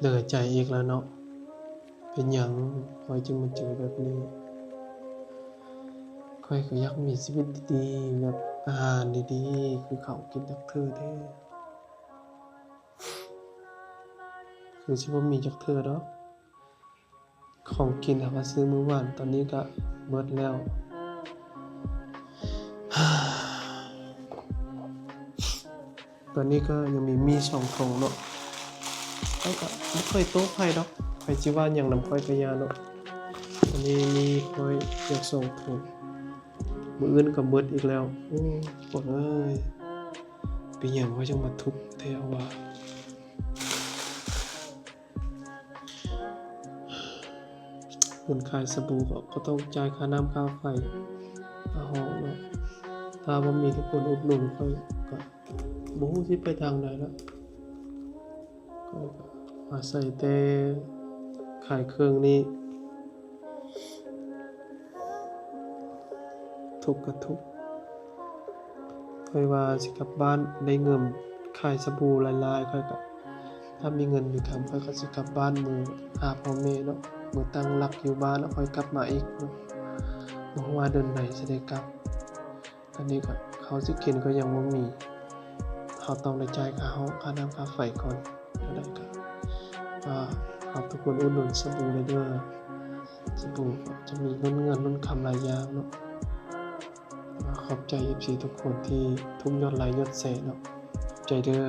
ເຫຼືອໃຈອີກແລ້ວເນາະ. ເປັນຫຍັງຂ້ອຍຈຶ່ງມາເຈີແບບນີ້? ຂ້ອຍກໍຢາກມີຊີວິດດີໆ ແບບອາຫານດີໆ ຄືເຂົາກິນຈັກເທື່ອເດ້. ຄືຊິບໍ່ມີຈັກເທື່ອດອກ. ຂອງກິນເຮົາກໍຊື້ມື້ວານ ຕອນນີ້ກໍເບິດແລ້ວ. ຕອນນີ້ກໍຍັງມີໝີ່ສອງຖົງເນາະ. ຂ້ອຍກໍບໍ່ເຄີຍໂຕ້ໃຜດອກ. ໃຜຊິວ່າຫຍັງນຳຂ້ອຍກໍຢ່າເນາະ. ຕອນນີ້ມີຂ້ອຍຢາກສອງຖົງ. ມື້ອື່ນກໍເບິດອີກແລ້ວ. ໂອ້ ຄົນເອີຍ ເປັນຫຍັງຂ້ອຍຈັ່ງມາທຸກແທ້ວະ? ເງິນຂາຍສະບູກໍ ກໍຕ້ອງຈ່າຍຄ່ານ້ຳຄ່າໄຟ ຄ່າຫ້ອງເນາະ. ຖ້າບໍ່ມີທຸກຄົນອຸດໜູນຂ້ອຍ ກໍບໍ່ຮູ້ຊິໄປທາງໃດລະ. ຂ້ອຍກໍອາໄສແຕ່ຂາຍເຄື່ອງນີ້. ທຸກກໍທຸກ. ຂ້ອຍວ່າຊິກັບບ້ານ ໄດ້ເງິນຂາຍສະບູຫຼາຍໆ ຂ້ອຍກໍ ຖ້າມີເງິນມີຄຳ ຂ້ອຍກໍຊິກັບບ້ານ ເມືອຫາພໍ່ແມ່ເນາະ. ເມືອຕັ້ງຫຼັກຢູ່ບ້ານ ແລ້ວຄ່ອຍກັບມາອີກເນາະ. ບໍ່ຮູ້ວ່າເດືອນໃດຊິໄດ້ກັບ. ຕອນນີ້ກໍເຂົ້າຊິກິນກໍຍັງບໍ່ມີ. ເຮົາຕ້ອງໄດ້ຈ່າຍຄ່າຫ້ອງ ຄ່ານ້ຳ ຄ່າໄຟກ່ອນ. ຈັ່ງໃດກໍ ກໍຝາກທຸກຄົນອຸດໜູນສະບູແດ່ເດີ. ສະບູຈະມີເງິນ ເງິນ ເງິນຄຳຫຼາຍຢ່າງເນາະ. ຂອບໃຈເອັຟຊີທຸກຄົນທີ່ທຸກຍອດໄລກ໌ ຍອດແຊເນາະ. ຂອບໃຈເດີ.